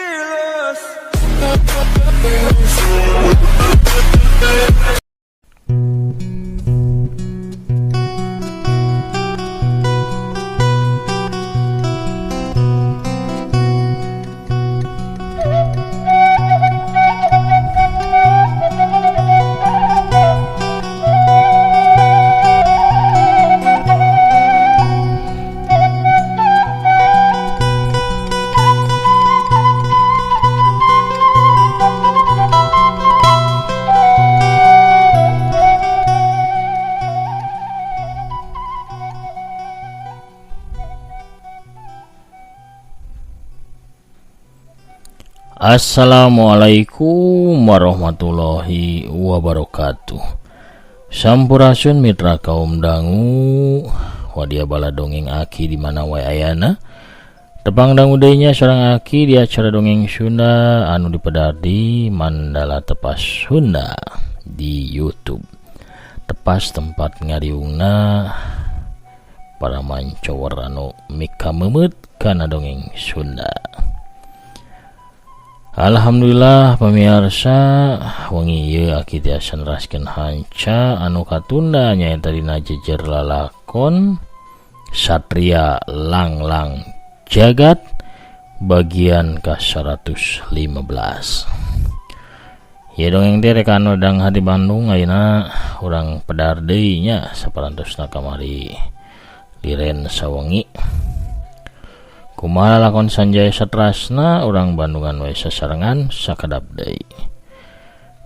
Fearless. Assalamualaikum warahmatullahi wabarakatuh. Sampurasun mitra kaum dangu, wadia bala dongeng aki di mana wae ayana. Tepang dangu deui nya sorang aki di acara dongeng Sunda anu dipedar di Mandala Tepas Sunda di YouTube. Tepas tempat ngariungna para mancower anu mikamemeut kana dongeng Sunda. Alhamdulillah pemirsa, wengi ieu aki tiasa neraskeun hanca anu katunda nyaeta dina jejer lalakon Satria Langlang Jagat bagian ka 115. Ieu dongeng teh rek anu dang hati Bandung ayeuna urang pedar deui nya saparantosna kamari liren sawengi. Kumaha lakon Sanjaya satrasna urang Bandungan wae sasarengan sakedap deui.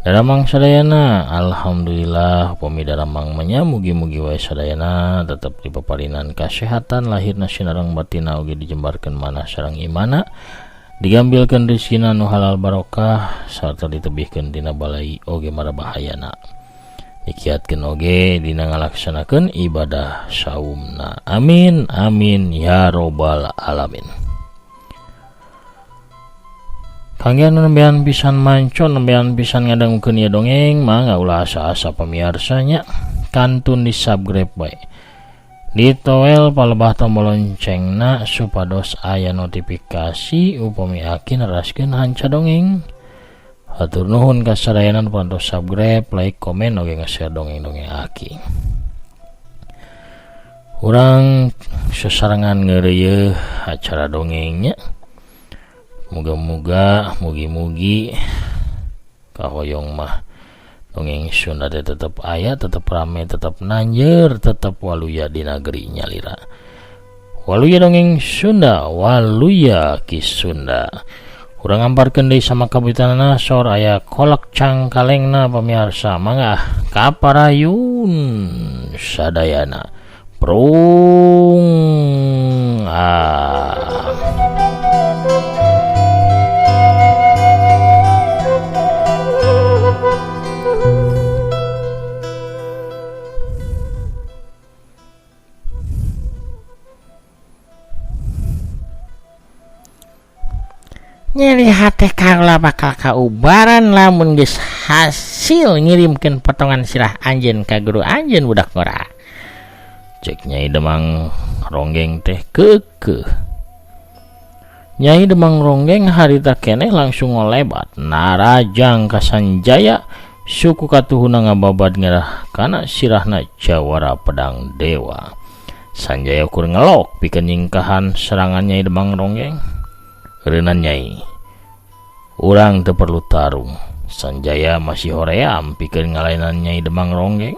Daramang sadayana, alhamdulillah upami daramang menya mugi-mugi wae sadayana tetep dipaparinan kasehatan lahirna sinareng batina oge dijembarkeun manah sareng imana, digambilkeun rezekina nu halal barokah sarta ditebihkeun tina balai oge marabahayana. Dikiatkeun oge dina ngalaksanakeun ibadah saumna. Amin amin ya robbal alamin. Kangge anu nembean pisan manco, nembean pisan ngadangukeun ieu dongeng, mangga ulah asa-asa pamiarsa nya, kantun di subscribe bae. Ditoel palebah tombol loncengna supados aya notifikasi upami aki neraskeun hanca dongeng. Hatur nuhun ka sadayana nu parantos subscribe, like, komen oge nge-share dongeng-dongeng aki. Urang sasarengan ngeureuyeeh acara dongengnya. Muga-muga, mugi-mugi kahoyong mah dongeng Sunda teh tetep aya, tetep rame, tetep nanjeur, tetep waluya di negeri nyalira. Waluya dongeng Sunda, waluya Ki Sunda. Urang ngamparkeun deui sama kabutanana sor aya kolak cangkalengna pamiarsa, mangga kaparayun sadayana. Prung ah. Nyeri hate kaula bakal kaubaran lamun geus hasil ngirimkeun potongan sirah anjeun ka guru anjeun budak ngora. Cek Nyai Demang Ronggeng teh keukeuh. Nyai Demang Ronggeng harita keneh langsung ngolebat narajang ka Sanjaya suku katuhuna ngababad ngerah kana sirahna Jawara Pedang Dewa. Sanjaya ukur ngelok pikeun nyingkahan serangan Nyai Demang Ronggeng. Reunan Nyai, urang teu perlu tarung. Sanjaya masih hoream pikeun ngalainan Nyai Demang Ronggeng.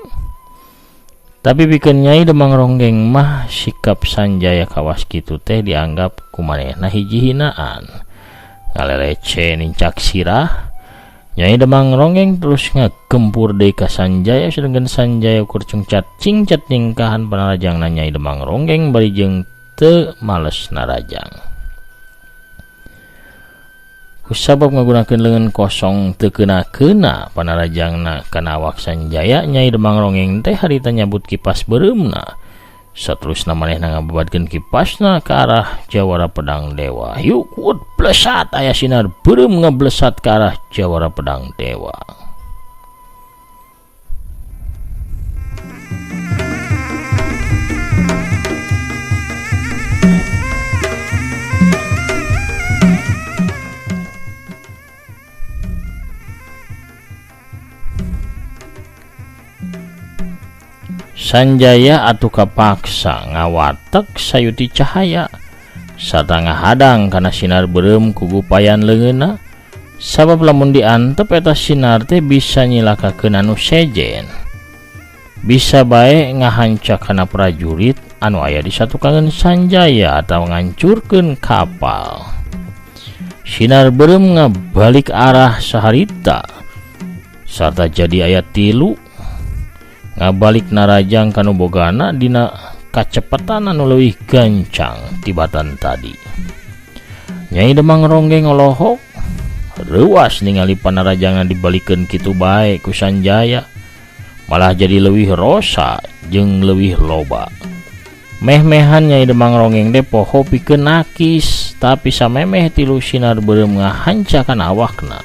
Tapi pikeun Nyai Demang Ronggeng mah sikap Sanjaya kawas kitu teh dianggap kumanehna hiji hinaan. Ngalelece nincak sirah, Nyai Demang Ronggeng terus ngagempur deui ka Sanjaya sedengkeun Sanjaya ukur cungcat cingcat nyingkahan panarajangna Nyai Demang Ronggeng bari jeung teu males narajang. Kusabab ngagunakeun leungeun kosong teu keuna-keuna panarajangna kana awak Sanjaya, Nyai Demang Ronggeng teh harita nyabut kipas beureumna. Saterusna manehna ngababadkeun kipasna ka arah Jawara Pedang Dewa. Yuk kuat blesat aya sinar beureum ngablesat ka arah Jawara Pedang Dewa. Sanjaya atuh kapaksa ngawatek sayuti cahaya sarta ngahadang kana sinar beureum ku gupayan leungeunna sabab lamun diantep eta sinar teh bisa nyilakakeun anu sejen. Bisa bae ngahanca kana prajurit anu aya di satukangeun Sanjaya atawa ngancurkeun kapal. Sinar beureum ngabalik arah saharita sarta jadi aya 3 ngabalik narajang kanu bogana dina kacepetan anu leuwih gancang tibatan tadi. Nyai Demang Ronggeng olohok reuas ningali panarajangan dibalikeun kitu bae ku Sanjaya, malah jadi leuwih rosa jeung leuwih loba. Meh-mehan Nyai Demang Ronggeng teh poho pikeun nakis, tapi samemeh tilu sinar beureum ngahancakan awakna.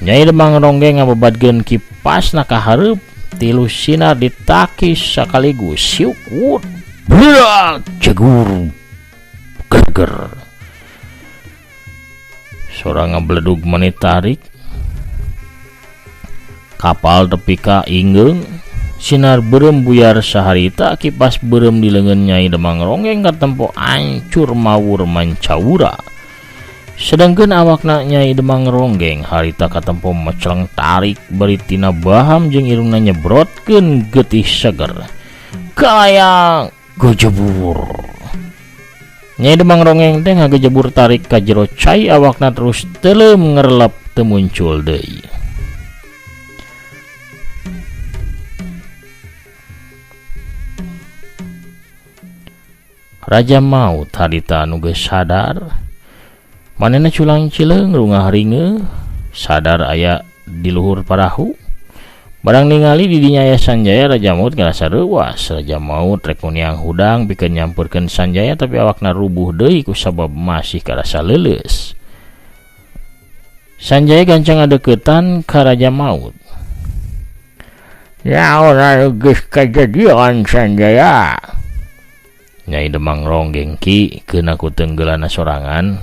Nyai Demang Ronggeng ngabebadkeun kipasna ka hareup, tilu sinar ditakis sakaligus siuk brak jegur geger. Sora ngabledug mani tarik kapal tepi ka inggeung, sinar beureum buyar saharita, kipas beureum di leungeun Nyai Demang Ronggeng katempo ancur mawur mancawura. Sedangkeun awakna Nyai Demang Ronggeng harita katempo meceleng tarik bari tina baham jeung irungna nyebrotkeun getih seger. Kalayang gejebur. Nyai Demang Ronggeng teh ngagejebur tarik ka jero cai, awakna terus teuleum ngerlep teu muncul deui. Raja Maut harita anu geus sadar, manehna culang cileung rungah ringeuh, sadar aya di luhur parahu. Barang ningali di dinya aya Sanjaya, Raja Maut ngarasa reuas. Raja Maut rek nguniang hudang pikeun nyampeurkeun Sanjaya, tapi awakna rubuh deui ku sabab masih karasa leuleus. Sanjaya gancang ngadeuketan ka Raja Maut. Ya ora geus kajadian Sanjaya. Nyai Demang Ronggeng ki keuna ku tenggeulana sorangan.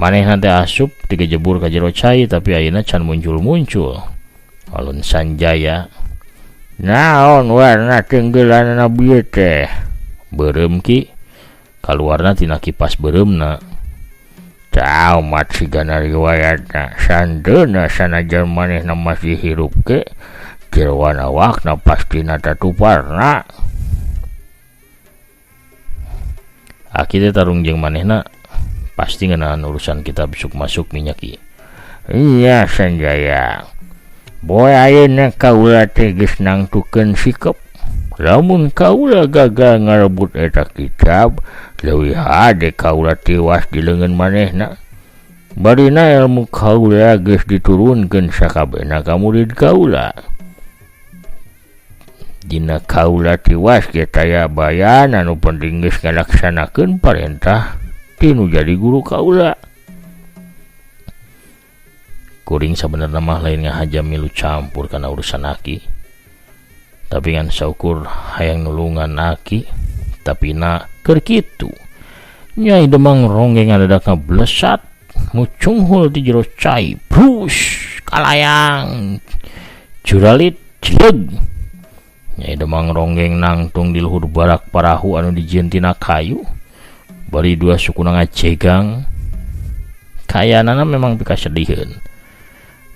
Manehna teh asup digejebur ka jero cai, tapi ayeuna can muncul-muncul. Alun Sanjaya, naon warna tenggeulana bieu teh? Beureum ki, kaluarna tina kipas beureumna. Taumat sigana riwayatna, sandeuna sanajan manehna masih hirup ge, jeroan awakna pastina tatuparna. Aki teh tarung jeung manehna pasti ngeunaan urusan kitab sukma sukmi nya ki. Iya Sanjaya. Boy ayeuna kaula teh geus nangtukeun sikep. Lamun kaula gagal ngarebut eta kitab, leuwih hade kaula tiwas di leungeun manehna. Barina ilmu kaula geus diturunkeun sakabehna ka murid kaula. Dina kaula tiwas ge taya bayan anu penting geus ngalaksanakeun parentah tinu jadi guru kaula. Kuring sabenerna mah lain ngahaja milu campur kana urusan aki. Tapi ngan saukur hayang nulungan aki, tapi na keur kitu. Nyai Demang Ronggeng ngadadak ngablesat mucunghul di jero cai. Brush kalayang juralit jleg. Nyai Demang Ronggeng nangtung di luhur barak parahu anu dijieun tina kayu. Bari dua sukuna ngajegang. Kayanana memang pikasediheun.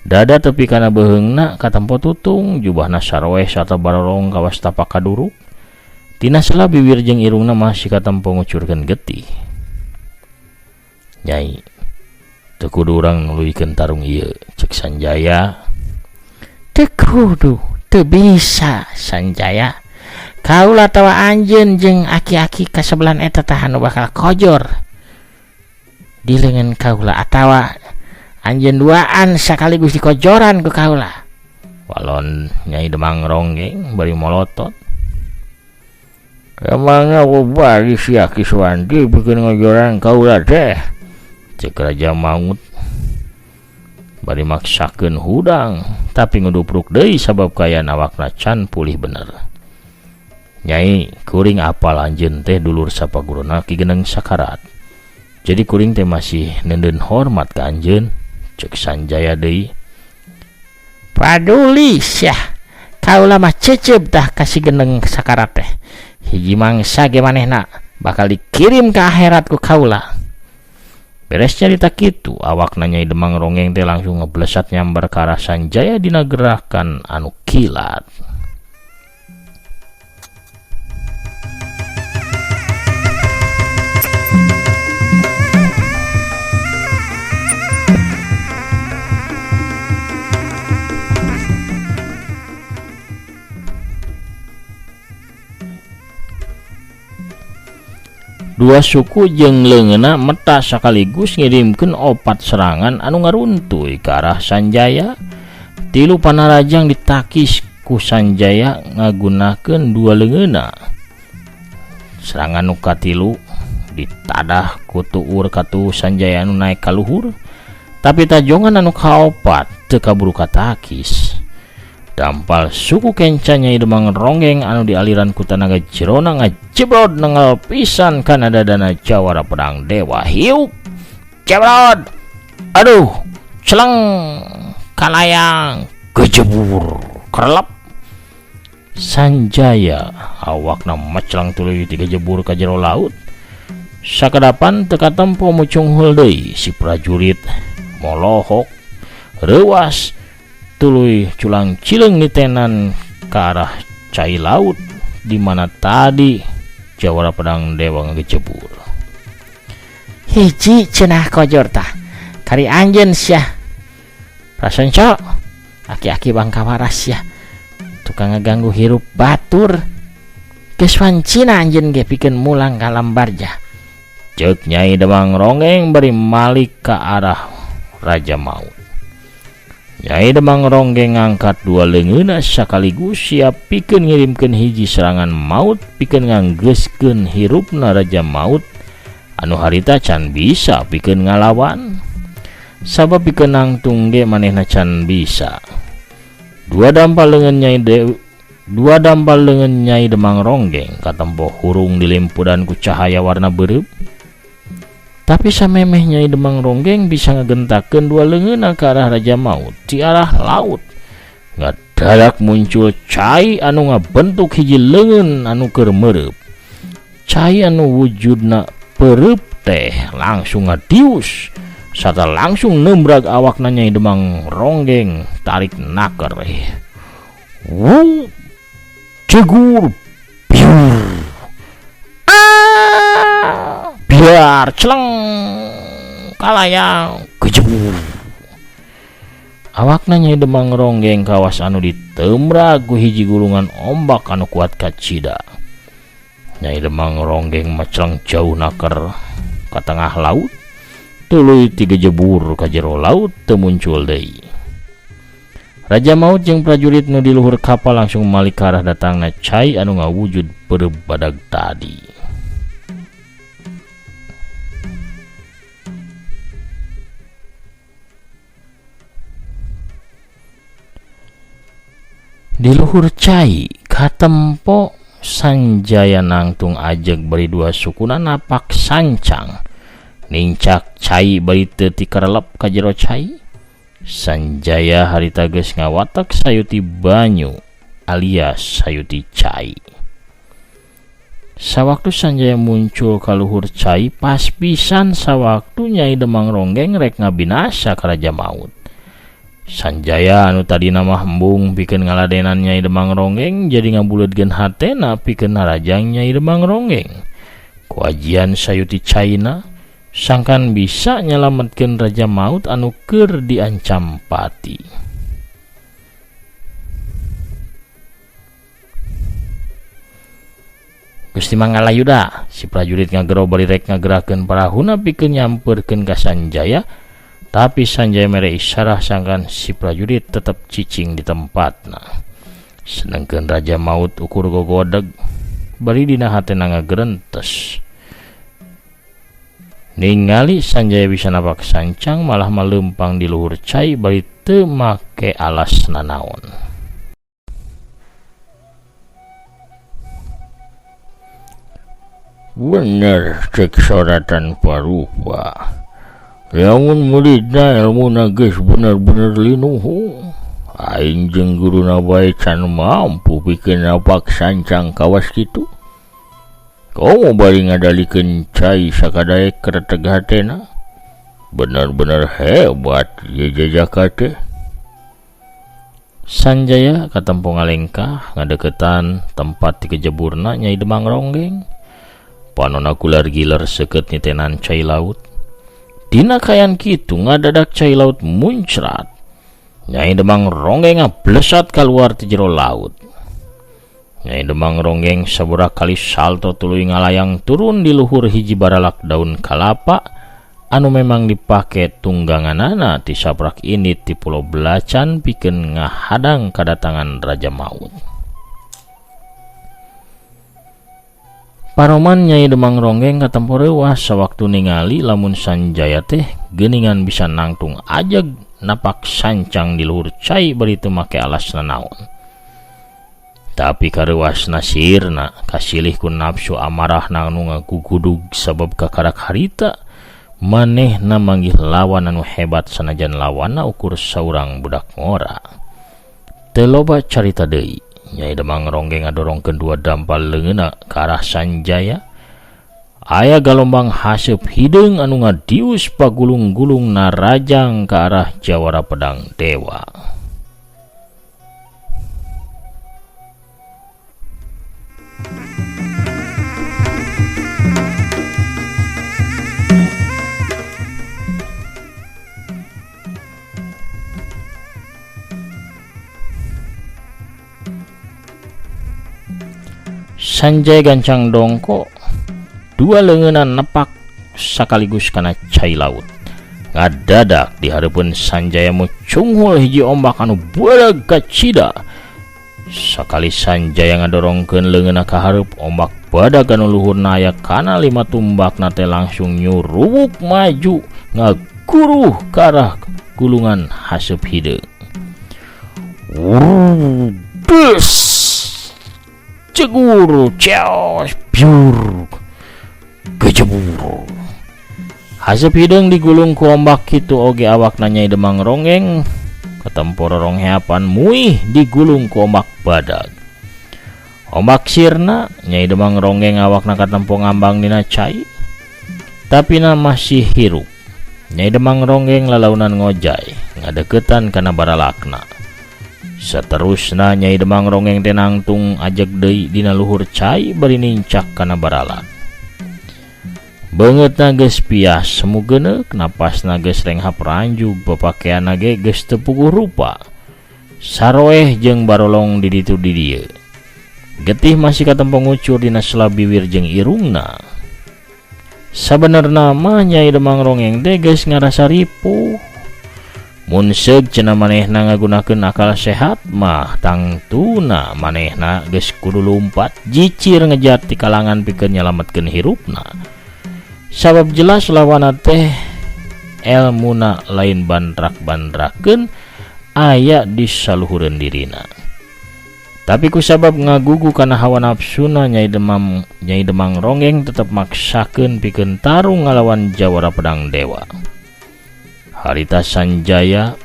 Dada tepi kana beheungna katempo tutung, jubahna saroeh sarta barorong kawas tapak kaduruk. Tina sela bibir jeung irungna masih katempo ngucurkeun getih. Nyai, teu kudu urang nuluykeun tarung ieu, cek Sanjaya. Teu kudu, teu bisa Sanjaya. Kaula tawa anjeun jeung aki-aki kasebelan eta tah anu bakal kojor di leungeun kaula atawa anjeun duaan sakaligus dikojoran ku kaula. Walon Nyai Demang Ronggeng bari molotot. Emangnya bari sia Ki Suwandi bikin ngojoran kaula teh? Cek Raja Maut bari maksakeun hudang, tapi ngudupruk deui sabab kaayaan awakna can pulih bener. Nyai, kuring apal anjeun teh dulur sapaguruna Ki Geneng Sakarat. Jadi kuring teh masih neundeun hormat ka anjeun, cek Sanjaya deui. Paduli syah. Kaula mah cecep tah kasih geneng sakarat teh. Hiji mangsa ge manehna bakal dikirim ke akhirat ku kaula. Beres carita kitu, awakna Nyai Demang Ronggeng teh langsung ngeblesat nyambar ka arah Sanjaya dina gerakan anu kilat. Dua suku jeung leungeunna meta sakaligus ngirimkeun opat serangan anu ngaruntuy ka arah Sanjaya. Tilu panarajang ditakis ku Sanjaya ngagunakeun dua leungeunna. Serangan nu katilu ditadah ku tuur katu Sanjaya anu naek ka luhur, tapi tajongan anu kaopat teu kaburu katakis. Dampal suku kenca Nyai Demang Ronggeng anu dialiran ku tanaga jerona ngajebrod nengal pisan kana dadana jawara pedang dewa. Hiup jebrod, aduh celeng kalayang gejebur kerlep. Sanjaya awakna meceleng tuluy digejebur ka jero laut. Sakadapan teu katempo mucunghul deui si prajurit molohok reuas tuluy culang cileung nitenan ka arah cai laut di mana tadi jawara pedang dewa ngegejebur. Hiji cenah kojor tah kari anjeun sia prasenco aki-aki bangka waras sia tukang ngaganggu hirup batur geus wancina anjeun ge pikeun mulang ka lambarja. Ceuk Nyai Demang Ronggeng bari malik ka arah Raja Maut. Nyai Demang Ronggeng ngangkat dua leungeunna sakaligus siap pikeun ngirimkeun hiji serangan maut pikeun nganggeuskeun hirupna Raja Maut anu harita can bisa pikeun ngalawan. Sabab pikeun nangtung ge manehna can bisa. Dua dampal leungeun Nyai Demang Ronggeng katempo hurung dilimpudan ku cahaya warna beureum. Tapi samemeh Nyai Demang Ronggeng bisa ngegentakeun dua leungeunna ka arah Raja Maut di arah laut. Ngadadak muncul cai anu ngabentuk hiji leungeun anu keur meureup. Cai anu wujudna pereup teh langsung ngadius sarta langsung nembrag awakna Nyai Demang Ronggeng tarik naker. Wu cegur biur. Ah! Biar celeng kalayang kejebur. Awakna Nyai Demang Ronggeng kawas anu ditemrag ku hiji gulungan ombak anu kuat kacida. Nyai Demang Ronggeng meceleng jauh naker ka tengah laut, tuluy tigejebur ka jero laut teu muncul deui. Raja Maut jeung prajurit nu di luhur kapal langsung malik ka arah datangna cai anu ngawujud peureup badag tadi. Di luhur cai katempo Sanjaya nangtung ajeg bari dua sukuna napak sancang. Nincak cai bari teu tikarelep ka jero cai. Sanjaya harita geus ngawatek sayuti banyu alias sayuti cai. Sawaktu Sanjaya muncul ka luhur cai pas pisan sawaktu Nyai Demang Ronggeng rek ngabinasa ka Raja Maut. Sanjaya anu tadina mah embung pikeun ngaladenan Nyai Demang Ronggeng jadi ngabuleudkeun hatena pikeun narajang Nyai Demang Ronggeng. Ku ajian sayuti caina sangkan bisa nyalametkeun Raja Maut anu keur diancam pati. Gusti Mangalayuda, si prajurit ngagero bari rek ngagerakeun parahuna pikeun nyamperkeun ka Sanjaya. Tapi Sanjaya mere isyarah sangkan si prajurit tetep cicing di tempatna. Sedangkan Raja Maut ukur gogodeg bari dina hatena ngagerentes. Ningali Sanjaya bisa napak sancang malah malempang di luhur cai bari teu make alas nanaon. Bener cek soratan parupa. Lamun muridna ilmuna geus bener-bener linuhu. Aing jeung guruna bae can mampu pikeun napak sancang kawas kitu. Komo bari ngadalikeun cai sakadaek kreteg hatena. Bener-bener hebat ieu jajaka teh. Sanjaya katempo ngalengkah ngadeukeutan tempat ti kejeburna Nyai Demang Ronggeng. Panona gular giler seukeut nitenan cai laut. Dina kayan kitu ngadadak cai laut muncrat. Nyai Demang Ronggeng ngablesat kaluar ti jero laut. Nyai Demang Ronggeng sabaraha kali salto tuluy ngalayang turun di luhur hiji baralak daun kalapa anu memang dipake tungganganana ti saprak ini ti Pulau Belacan pikeun ngahadang kadatangan Raja Maut. Paroman Nyai Demang Ronggeng katempo reuas sawaktu ningali lamun Sanjaya teh geuningan bisa nangtung ajeg napak sancang di luhur cai bari teu make alas nanaon. Tapi kareuasna sirna kasilih ku nafsu amarahna anu ngagugudug sabab kakarak harita manehna manggih lawan anu hebat sanajan lawanna ukur saurang budak ngora. Teu loba carita deui, Nyai Demang Ronggeng ngadorongkeun dua dampal leungeunna ka arah Sanjaya. Aya galombang haseup hideung anu ngadius pagulung-gulung narajang ka arah Jawara Pedang Dewa. Sanjaya gancang dongko, dua leungeunna nepak sakaligus kana cai laut. Ngadadak di hareupeun Sanjaya mucunghul hiji ombak anu beureug kacida. Sakali Sanjaya ngadorongkeun leungeunna ka hareup, ombak badag anu luhurna aya kana 5 tumbakna teh langsung nyuruwuk maju ngaguruh ka arah gulungan haseup hideung. Des! Cegur, ceos, biur, gejebur. Haseup hideung digulung ku ombak kitu oge awakna Nyai Demang Ronggeng katempo rorongheapan muih digulung ku ombak badag. Ombak sirna Nyai Demang Ronggeng awakna katempo ngambang dina cai, tapi na masih hirup. Nyai Demang Ronggeng lalaunan ngojay ngadeukeutan kana baralakna. Saterusna Nyai Demang Ronggeng teh nangtung ajeg deui dina luhur cai bari nincak kana baralak. Beungeutna geus pias semu geuneuk, napasna geus renghap ranjug, papakeanna ge geus teu puguh rupa. Saroeh jeung barolong di ditu di dieu. Getih masih katempo ngucur dina sela biwir jeung irungna. Sabenerna mah Nyai Demang Ronggeng teh geus ngarasa ripuh. Mun seug cenah manehna ngagunakeun akal sehat mah tangtuna manehna geus kudu lumpat jicir ngejat ti kalangan pikeun nyalametkeun hirupna. Sabab jelas lawanna teh elmuna lain bandrak-bandrakeun aya di saluhureun dirina. Tapi kusabab ngagugu kana hawa nafsuna Nyai Demang Ronggeng tetep maksakeun pikeun tarung ngalawan Jawara Pedang Dewa. Harita Sanjaya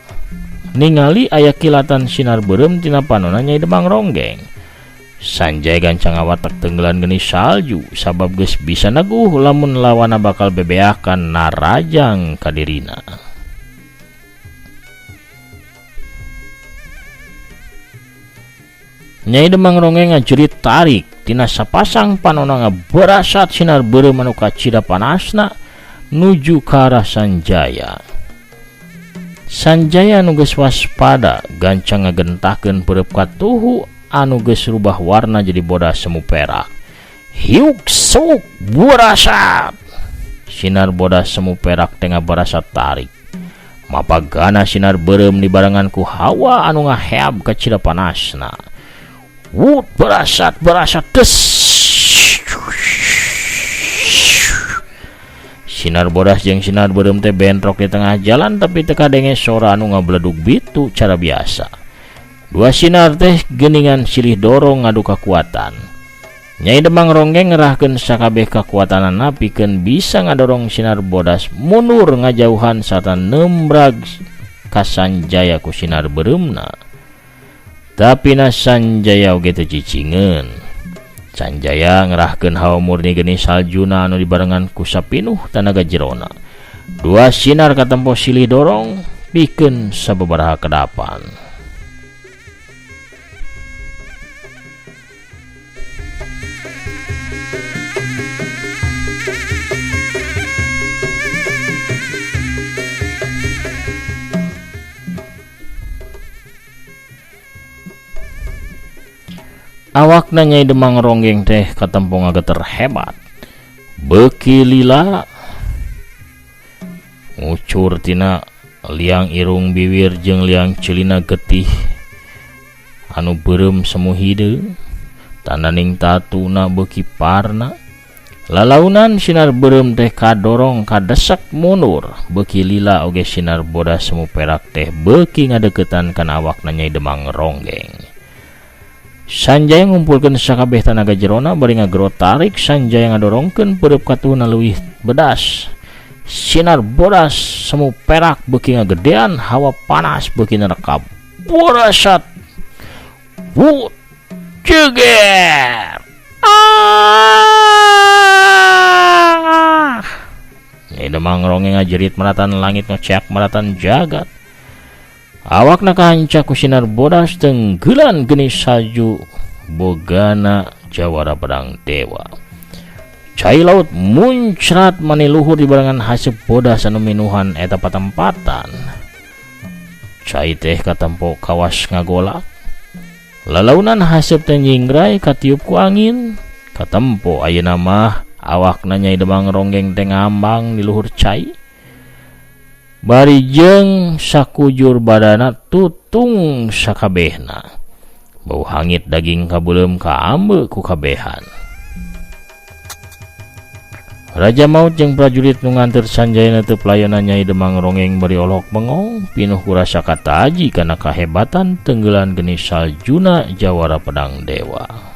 ningali aya kilatan sinar beureum tina panonna Nyai Demang Ronggeng. Sanjaya gancang awatek tenggelan geni salju sabab geus bisa neguh lamun lawanna bakal bebeakan narajang ka dirina. Nyai Demang Ronggeng ngajerit tarik tina sapasang panonna ngaberasat sinar beureum anu kacida panasna nuju ka arah Sanjaya. Sanjaya anu geus waspada gancang ngagentahkeun peureub katuhu anu geus rubah warna jadi bodas semu perak. Hiuk suk burasat. Sinar bodas semu perak teh ngabarasat tarik. Mapagana sinar beureum dibarengan ku hawa anu ngaheab kacida panasna. Wut berasat berasat des. Sinar bodas jeung sinar beureum teh bentrok di tengah jalan tapi teu kadenge sora anu ngabledug bitu cara biasa. Dua sinar teh geuningan silih dorong ngadu kakuatan. Nyai Demang Ronggeng ngerahkeun sakabeh kakuatanana pikeun bisa ngadorong sinar bodas mundur ngajauhan sarta nembrag ka Sanjaya ku sinar beureumna. Tapi na Sanjaya oge teu cicingeun. Sanjaya ngerahkeun hawa murni geni saljuna anu dibarengan ku sapinuh tanaga jerona. Dua sinar katempo silih dorong pikeun sababaraha kedapan. Awakna Nyai Demang Ronggeng teh katempo ngageter hebat. Beuki lila ngucur tina liang irung biwir jeung liang celina getih anu beureum semu hideung. Tananing tatuna beuki parna. Lalaunan sinar beureum teh kadorong kadesek mundur. Beuki lila oge sinar bodas semu perak teh beuki ngadeukeutan kana awakna Nyai Demang Ronggeng. Sanjaya ngumpulkeun sakabeh tanaga jerona bari ngagero tarik. Sanjaya ngadorongkeun peureub katuhna leuwih bedas. Sinar bodas semu perak beuki ngagedean, hawa panas beuki nerekap. Borasat wut jeger. Ah! Nyai Demang Ronggeng ngajerit maratan langit ngoceak maratan jagat. Awakna kahanca ku sinar bodas tenggelan geni salju bogana jawara pedang dewa. Cai laut muncrat maniluhur di barengan haseup bodas anu minuhan eta patempatan. Cai teh katempo kawas ngagolak. Lalaunan haseup teh nyingrai katiup ku angin. Katempo ayeuna mah awakna Nyai Demang Ronggeng teh ngambang di luhur cai. Bari jeung sakujur badana tutung sakabehna. Bau hangit daging kabeuleum kaambe ku kabehan. Raja Maut jeung prajurit nu nganteur Sanjaya neuteub layona Nyai Demang Ronggeng bari olohok bengong pinuh ku rasa kataji kana kahebatan tenggelan geni saljuna jawara pedang dewa.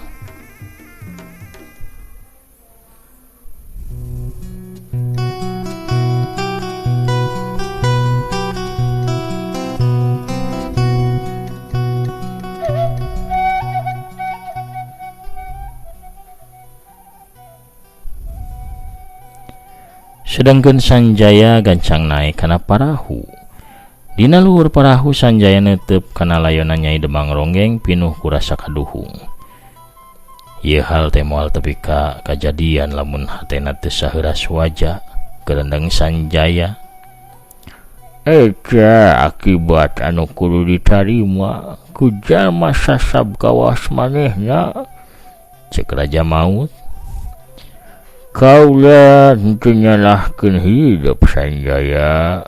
Sedangkan Sanjaya gancang naik kana parahu. Dina luhur parahu Sanjaya neuteub kana layona Nyai Demang Ronggeng pinuh ku rasa kaduhung. Ieu hal teh moal tepi ka kajadian lamun hatena teu saheuras waja gerendeng Sanjaya. Eta akibat anu kudu ditarima ku jalma sasab kawas manehna, cek Raja Maut. Kaula henteu nyalahkeun hidup Sanjaya.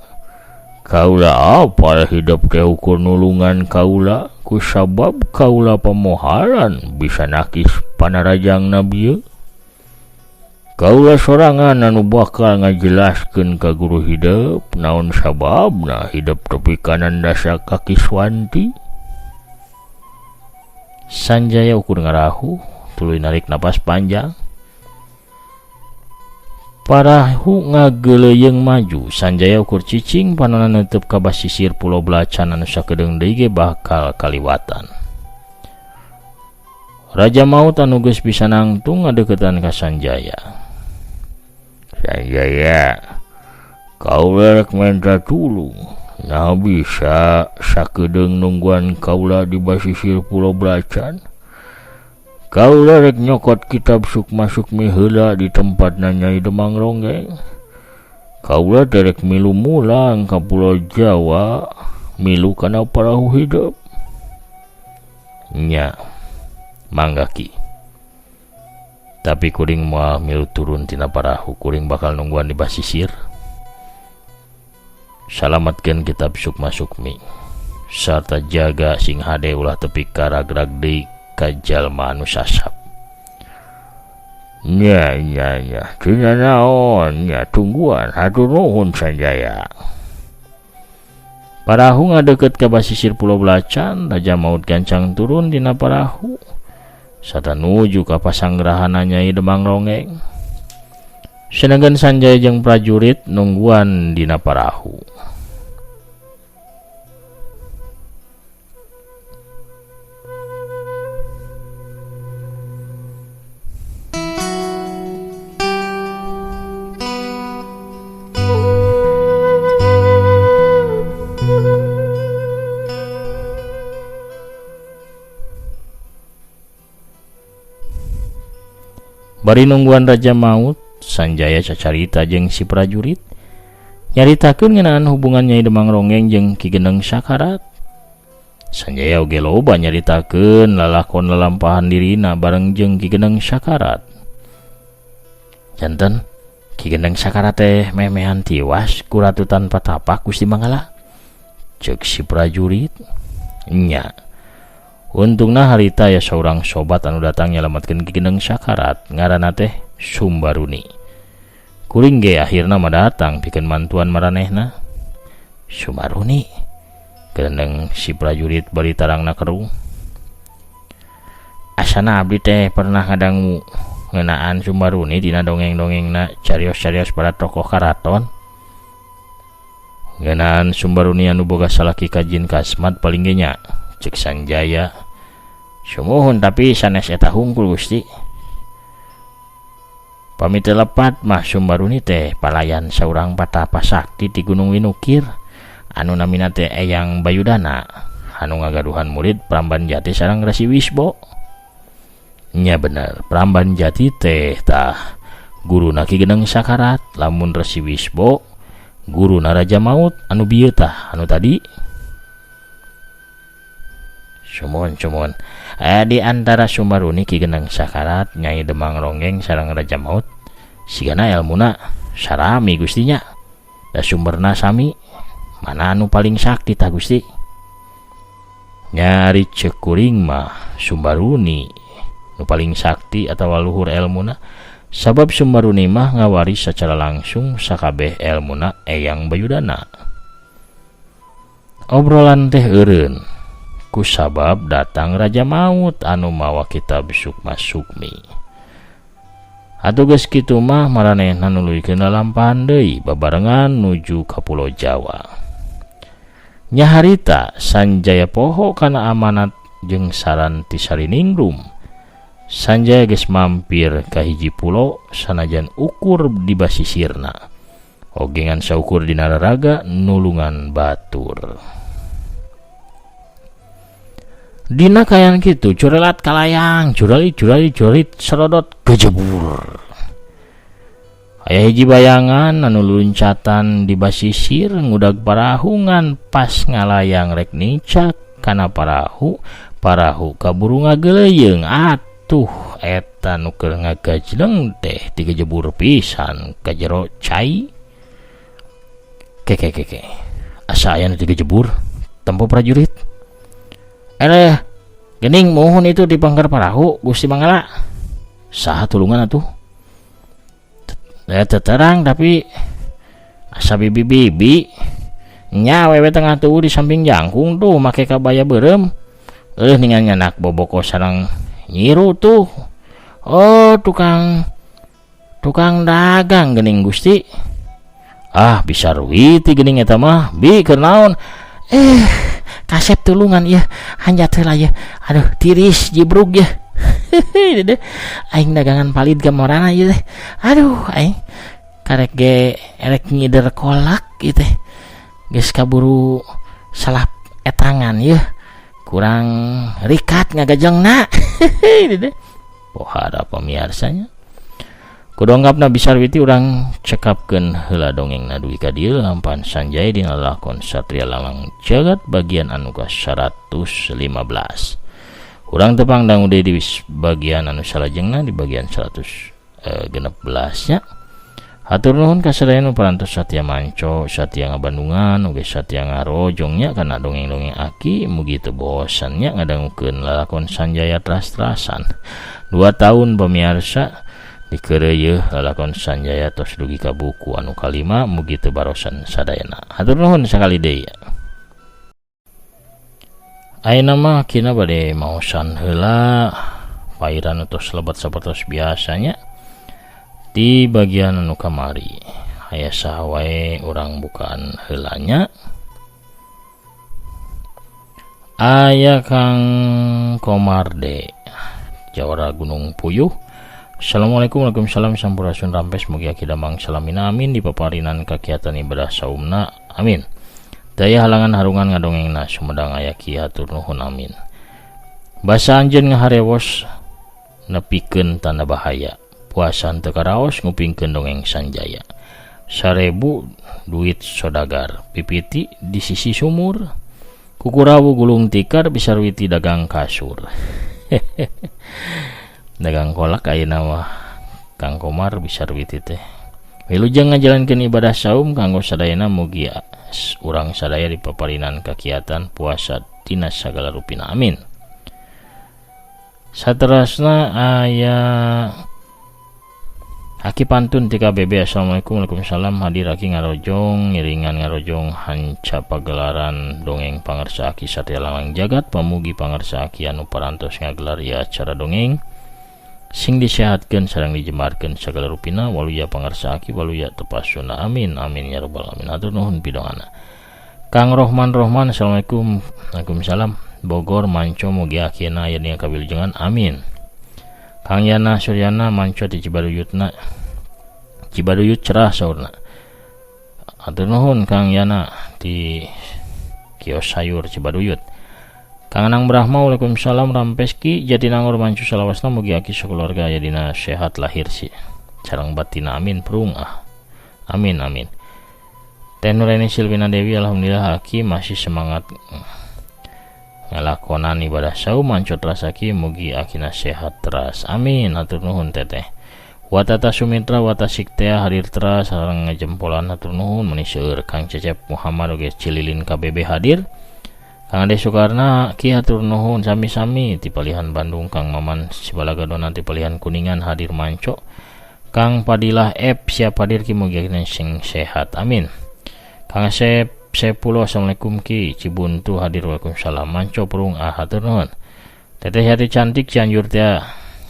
Kaula apal hidup teh ukur nulungan kaula ku sabab kaula pamoharan bisa nakis panarajangna bieu. Kaula sorangan anu bakal ngajelaskeun ka guru hidup naon sababna hidup tepi kanan dasa ka Kiswanti. Sanjaya ukur ngarahu tuluy narik napas panjang. Parahu ngageleuyeung maju. Sanjaya ukur cicing panona neuteub ka basisir Pulau Belacan anu sakedeung deui ge bakal kaliwatan. Raja Maut anu geus bisa nangtung ngadeuketan ka Sanjaya. Sanjaya, kaula rek menta tulung. Nah bisa sakedeung nungguan kaula di basisir Pulau Belacan. Kaula rek nyokot kitab Sukma Sukmi heula di tempatna Nyai Demang Ronggeng. Kaula teh rek milu mulang ka Pulau Jawa, milu kana parahu hidup. Nya, mangga ki. Tapi kuring moal milu turun tina parahu, kuring bakal nungguan di basisir. Salamatkeun kitab Sukma Sukmi sarta jaga sing hade ulah tepi karagrag deui ka jalma anu sasab. Nya nya nya, tina naon nya tungguan hatur nuhun Sanjaya. Parahu ngadeukeut ka basisir Pulau Belacan, Raja Maut gancang turun dina parahu sarta nuju ka pasanggerahanna Nyai Demang Ronggeng. Sedangkan Sanjaya jeung prajurit nungguan dina parahu. Bari nungguan Raja Maut, Sanjaya cacarita jeung si prajurit nyaritakeun ngeunaan hubungan Nyai Demang Ronggeng jeung Ki Gendeng Sakarat. Sanjaya oge loba nyaritakeun lalakon lalampahan dirina bareng jeung Ki Gendeng Sakarat. Janten Ki Gendeng Sakarat teh meh-mehan tiwas ku Ratu Tanpa Tapak Gusti Manggala. Ceuk si prajurit. Nya. Untungna harita aya saurang sobat anu datang nyalametkeun Ki Gendeng Sakarat, ngaranna teh Sumbaruni. Kuring ge akhirna mah datang pikeun mantuan maranehna. Sumbaruni. Gendeng si prajurit bari tarangna kerung. Asana abdi teh pernah ngadangu ngeunaan Sumbaruni dina dongeng-dongengna carios-carios para tokoh karaton. Ngeunaan Sumbaruni anu boga salaki kajin kasmat paling ge nya. Cek Sanjaya. Sumuhun tapi sanes eta hungkul Gusti. Pami teu lepat mah Sumbaruni teh palayan saurang patapa sakti ti Gunung Winukir anu namina teh Eyang Bayudana anu ngagaduhan murid Pramban Jati sareng Resi Wisbo. Nya bener, Pramban Jati teh tah guruna Ki Gendeng Sakarat, lamun Resi Wisbo guruna Raja Maut anu bieu tah anu tadi. Sumuhun sumuhun. Di antara Sumbaruni Ki Gendeng Sakarat, Nyai Demang Ronggeng sareng Raja Maut sigana elmuna sarami Gustinya. Da sumberna sami, mana anu paling sakti tah Gusti? Nyari ceuk kuring mah Sumbaruni nu paling sakti atawa luhur elmuna, sabab Sumbaruni mah ngawaris secara langsung sakabeh elmuna Eyang Bayudana. Obrolan teh eureun kusabab datang Raja Maut anu mawa kitab Sukma Sukmi. Atuh geus kitu mah maranehna nuluykeun lalampahan deui babarengan nuju ka Pulau Jawa. Nya harita Sanjaya poho kana amanat jeung saran ti Sariningrum. Sanjaya geus mampir ka hiji pulo sanajan ukur di basisirna. Oge ngan saukur dina raraga nulungan batur. Dina kayan kitu curelat kalayang, curali curali curit serodot kejebur. Aya hiji bayangan anu luncatan di basisir ngudag parahungan pas ngalayang rek nicak kana parahu, parahu kaburu ngageleyeung atuh eta nu keur ngagajleng teh digejebur pisan ka jero cai. Keke keke. Asa aya nu digejebur tempo prajurit. Eleh, gening mohon itu di pangkar parahu Gusti Manggala. Saha tulungan atuh? Terang tapi asa bibi-bibi nya wewe tengah tuh di samping jangkung tuh make kabaya beureum. Ningan nyanak boboko sareng nyiru tuh. Oh, tukang dagang gening Gusti. Ah, bisa ruwiti gening eta mah. Bi keur naon? Kasep tulungan ya, hanjat heula ya. Aduh, tiris jibrug ya. Aing dagangan palid ka morana ieu teh. Aduh, aing karek ge erek ngider kolak ieu teh. Geus kaburu salah etangan yeuh. Kurang rikat ngagajengna. Pohara pamiarsanya. Kudonggapna Bisarwiti urang cekapkeun heula dongengna dugi ka dieu lampahan Sanjaya dina lakon Satria Langlang Jagat bagian anu ka 115. Urang tepang dangu deui di bagian anu salajengna di bagian 116 nya. Hatur nuhun ka sadaya nu parantos satia manco, satia ngabandungan, oge satia ngarojong nya kana dongeng-dongeng aki mugi teu bosan nya ngadangukeun lalakon Sanjaya tras-trasan. 2 tahun pamiarsa dikeureuyeun lalakon Sanjaya tos dugi ka buku anu kalima mugi teu barosan sadayana. Hatur nuhun sakali deui. Ayeuna mah kina bade maosan heula pairan tos lebat sapertos biasanya di bagian anu kamari. Aya saha wae urang bukaan heulanya. Aya Kang Komarde Jawara Gunung Puyuh. Assalamualaikum waalaikumsalam sampurasun rampes mugi aki damang salamina amin dipaparinan kakiatan ibadah saumna amin. Daya halangan harungan ngadongengna sumedang aya ki hatur nuhun amin. Basa anjeun ngaharewos nepikeun tanda bahaya. Puasa teu karaos ngupingkeun dongeng Sanjaya. 1000 duit sodagar pipiti di sisi sumur. Kukurawu gulung tikar bisarwiti dagang kasur. Dagang kolak ayeuna mah Kang Komar bisarwiti teh. Wilujeng ngajalankeun ibadah saum kanggo sadayana mugi urang sadaya dipaparinan kakiatan puasa tina sagala rupina, amin. Saterasna aya Aki pantun ti KBB. Assalamualaikum. Waalaikumsalam. Hadir Aki ngarojong ngiringan ngarojong hanca pagelaran dongeng pangarsa Aki Satria Langlang Jagat. Pamugi pangarsa Aki anu parantos ngagelar ieu acara dongeng sing disehatkeun sareng dijembarkeun sagala rupina. Waluya pangarsa Aki, waluya tepasuna, amin amin ya rabbal alamin. Hatur nuhun pidongana. Kang Rohman Rohman, assalamualaikum. Waalaikumsalam. Bogor manco mugi akina aya dina kawilujengan, amin. Kang Yana Suryana manco di Cibaduyutna, Cibaduyut cerah saurna. Hatur nuhun Kang Yana di kios sayur Cibaduyut. Kang Anang Brahma, waalaikumsalam. Rampeski Jatinangor manco salawasna mugi aki sakeluarga aya dina sehat lahir si sareng batina, amin. Prung ah, amin amin. Teh Nuraini Silvina Dewi, alhamdulillah aki masih semangat ngalakonan ibadah saum manco teras aki mugi akina sehat teras, amin. Hatur nuhun teteh. Watata Sumitra Watasiktea hadir teras sareng ngejempolan, hatur nuhun meni seueur. Kang Cecep Muhammad oge Cililin KBB hadir. Kang Ade Soekarna ki hatur nuhun sami-sami ti palihan Bandung. Kang Maman Sibalagadona ti palihan Kuningan hadir manco. Kang Padilah F siap hadir ki mugi akina sing sehat, amin. Kang Asep Sepulo, assalamualaikum ki Cibuntu hadir. Waalaikumsalam manco prung ah, hatur nuhun. Teteh Yati cantik Cianjur teh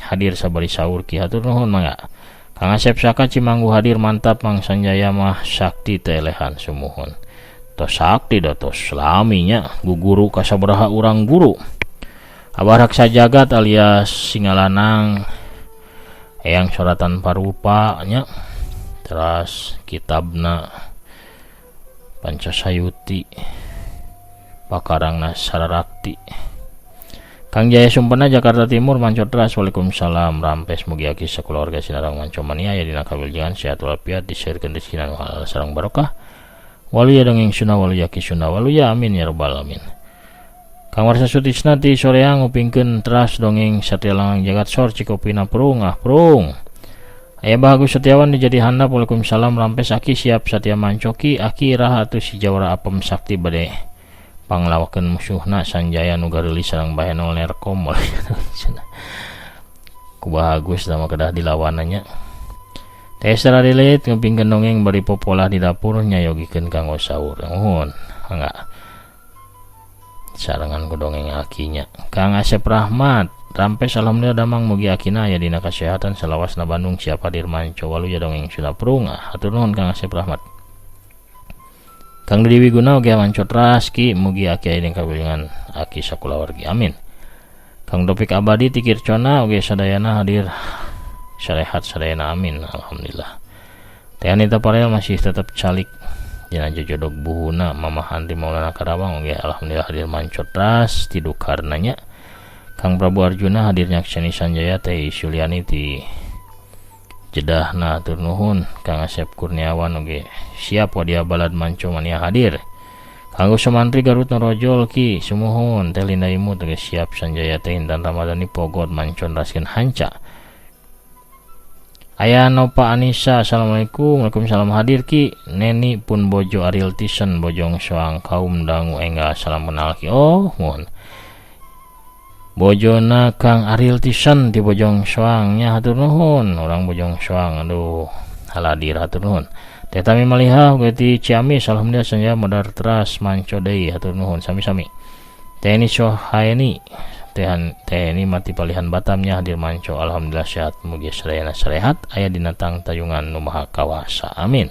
hadir sabari sahur ki, hatur nuhun mangga. Kang Asep Saka Cimanggu hadir, mantap Mang Sanjaya mah sakti telehan sumuhun. Tos sakti da tos laminya guguru kasabaraha urang guru. Abah Raksa Jagat alias Singalanang eyang soratan parupa nya teras kitabna Pancasayuti pakarangna Sararakti. Kang Jaya Sumpena Jakarta Timur manco teras. Waalaikumsalam. Rampes mugi aki sakeluarga sinarang manco mania aya dina kawilujengan sehat walafiat diseurkeun rezeki anu halal sareng barokah. Waluya dongeng Sunda waluya ki Sunda waluya, amin ya rabbal alamin. Kang Warsa Sutisna ti soreang ngupingkeun teras dongeng Satria Langang Jagat sor Cikopina prung ah prung. Aya Bagus Setiawan dijadi handap. Waalaikumsalam. Rampes aki siap Satya mancoki aki iraha atuh si jawara apem sakti bade panglawakeun musuhna Sanjaya nu gareulis sareng bahenol nerkom. Ku Bagus sama kedah dilawananya. Teh saradilit ngupingkeun dongeng bari popolah di dapur nyayogikeun kanggo sahur. Nuhun mangga sarengan ku dongeng akinya. Kang Asep Rahmat rampes alhamdulillah damang mugi akina aya dina kasehatan salawasna Bandung siap hadir manco waluya dongeng Sunda prung ah, hatur nuhun Kang Asep Rahmat. Kang Dewi Wiguna oge manco teras ki mugi aki aya dina kawilujengan aki sakulawargi, amin. Kang Dopik Abadi ti Kircona oge sadayana hadir sarehat sadayana, amin alhamdulillah. Teh Anita Parel masih tetap calik dina jojodog buhuna Mama Handri Maulana Karawang oge alhamdulillah hadir manco teras tidu karenanya. Kang Prabu Arjuna hadir nyakseni Sanjaya Teh Suliani ti Jedahna hatur nuhun. Kang Asep Kurniawan oge siap wadia balad manco mania hadir. Kanggo Sumantri Garut Norojol ki sumuhun. Teh Linda Imut oge siap Sanjaya Teh Intan Ramadhani Pogot manco raskeun hanca. Aya Nova Anissa, assalamualaikum. Waalaikumsalam hadir ki. Neni pun bojo Ariel Tison Bojong Soang kaum dangu enggal salam kenal ki. Oh mohon bojona Kang Ariel Tison di Bojong Soang nya hatur nuhun. Orang Bojong Soang aduh haladir hatur nuhun. Teh Tami Maliha oge ti Ciamis alhamdulillah sanjaya modar teras manco deui hatur nuhun sami-sami. Teh Eni Sohaeni Teh Eni mati palihan Batamnya hadir manco alhamdulillah sehat mugi sadayana sarehat aya dina tangtayungan nu maha kawasa, amin.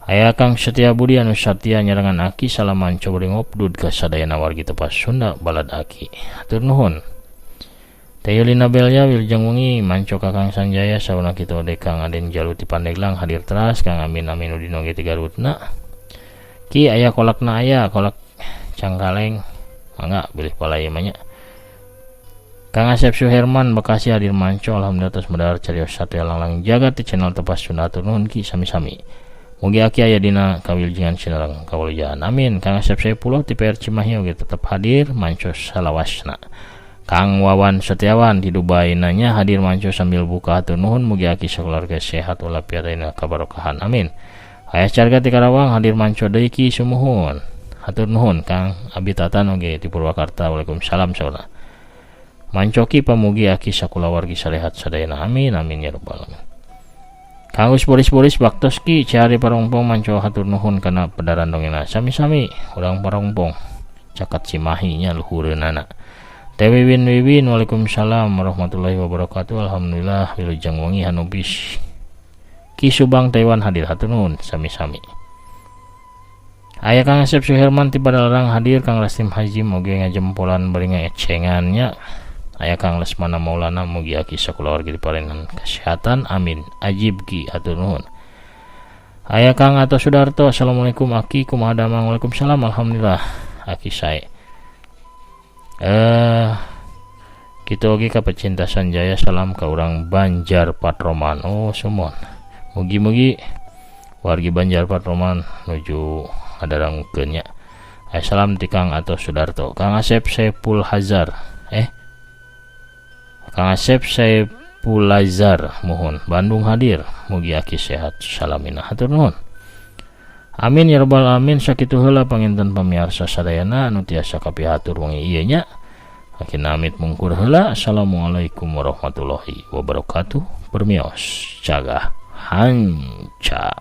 Aya Kang Setia Budi anu satia nyarengan aki salam manco bari ngopdud ka sadayana wargi tepas Sunda balad aki hatur nuhun. Teh Yulina Belia wilujeng wengi manco ka Kang Sanjaya sauna kitu ode Kang Aden Jalu ti Pandeglang hadir teras. Kang Amin Aminudin oge ti Garutna ki aya kolakna aya kolak cangkaleng mangga bilih palai mah nya. Kang Asep Suherman Bekasi hadir manco, alhamdulillah tos medar carios sate langlang jagat di channel Tepas Sunda, hatur nuhun Ki, sami-sami. Mugi aki aya dina kawilujengan sinareng kawuluyaan. Amin. Kang Asep Saipullah ti PR Cimahi oge tetep hadir manco salawasna. Kang Wawan Setiawan di Dubai nanya hadir manco sambil buka, hatur nuhun, mugi aki sakeluarga sehat walafiat dina kabarokahan. Amin. Ayah carga ti Karawang hadir manco deui Ki, sumuhun. Hatur nuhun. Kang Abi Tatan oge di Purwakarta, waalaikumsalam sauna. Mancoki pamugi aki sakulawargi sarehat sadayana. Amin amin ya rabbal alamin. Kang Us Boris-Boris baktos Ki cari Parongpong manco, hatur nuhun kana pedaran dongengna, sami-sami, urang Parongpong cakat Cimahi nya luhureunana. Teh Wiwin Wiwin, waalaikumsalam warahmatullahi wabarakatuh, alhamdulillah wilujeng wengi Hanubis. Ki Subang Taiwan hadir, hatur nuhun, sami-sami. Aya Kang Asep Suherman ti Padalarang hadir, Kang Rasim Hajim oge ngajempolan bari ngaecengan nya. Aya Kang Lesmana Maulana, mugi aki sakulawargi diparingan kesehatan, amin. Ajib Ki, hatur nuhun. Aya Kang Ato Sudarto, assalamualaikum aki, kumaha damang? Waalaikumsalam, alhamdulillah aki sae. Kitu oge ka pecinta Sanjaya, salam ka urang Banjar Patroman. Oh sumon, mugi-mugi wargi Banjar Patroman nuju ngadarangkeun nya. Aya salam ti Kang Ato Sudarto. Kang Asep Saipul Hazar, Kang Asep Saipulazar muhun Bandung hadir, mugi aki sehat salamina, hatur nuhun. Amin ya rabbal alamin. Sakitu heula panginten pamiarsa sadayana anu tiasa kapihatur wengi ieu nya. Aki namit mungkur heula. Assalamualaikum warahmatullahi wabarakatuh. Permios cagah hanca.